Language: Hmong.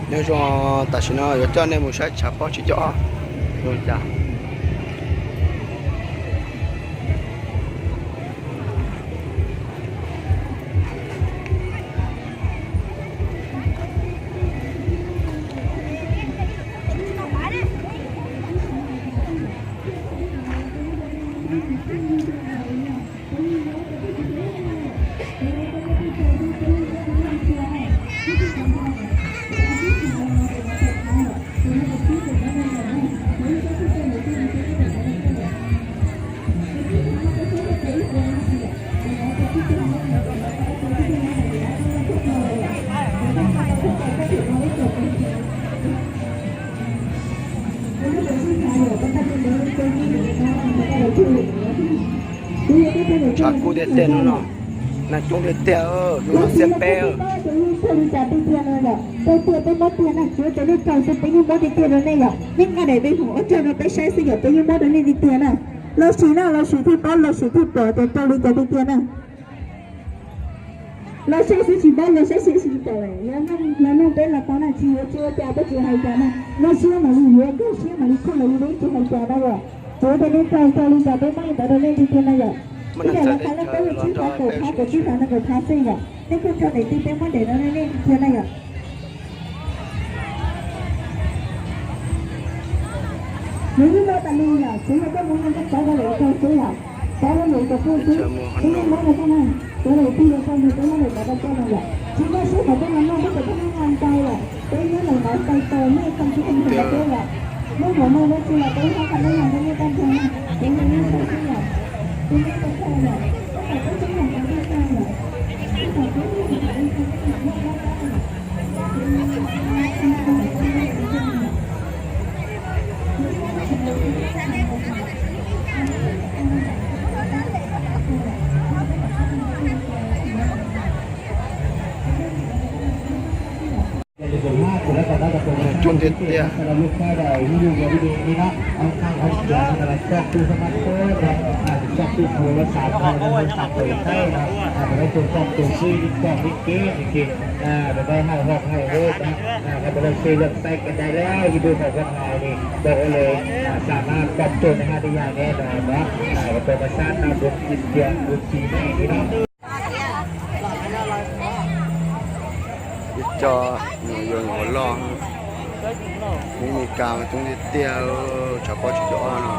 Nyob zoo, tam sim no yuav coj nej mus saib tshav pob tsib caug ob zoo li cas. Tshav kub tiag tiag no no, neeg coob tiag tiag, hnub no xiab peb. Rau tiag peb muab tiag na, tsuav rau nej rau xwb, peb yeej muab tiag tiag rau nej yom. Nej nqa daim peb hum ua rau peb saib xwb yom, peb yeej muab rau nej tiag tiag na. Los sim na, los sim thiaj paub, los sim thiaj pom tias rau li cas tiag tiag na. Los saib xwb tsis paub, los saib xwb tsis pom lawm, los nug peb los tau na, tsis yuav tsis ua cas, peb tsis hais cas na. Nkauj siab mam li yuav, nkauj siab mam li khuj los yus peb tsis hais cas na yom. Tsuav rau nej rau, rau li cas peb muab li ntawd rau nej tiag tiag na yom. Ib yam li qhov nej paub yog tsib phav kaum phav, kaum tsib phav nees nkaum phav xwb yom. Nej kuj rau daim twg peb muab daim no rau nej tiag tiag na yom. Nws yeej muaj tas li yom, tsuav yog koj mus no koj rov rau lawm rau xwb yom, rov rau lawm rau xwb, peb yeej muab rau koj na, rau lawm twg los rau nws, peb muab lawm rov rau koj no yom. Tsis muaj siab kom peb los noj, peb kom peb noj ntau yom, peb nyob lawm no tais tos nej tag kis ib ntsis rau peb yom. Nej yuav noj dab tsi los peb haj qha nej los rau nej tag nrho na, peb noj noj ntau xwb yom, peb noj ntau ntau yom, peb kom peb tub los rau nej tag yom, peb kom peb tub los rau nej tag yom. Coob tiag tiag. Ib co nyuam yaus nyuam qhuav loj, Hmoob Mes Kas mas coob tiag tiag, tshav pob tsib caug ob no.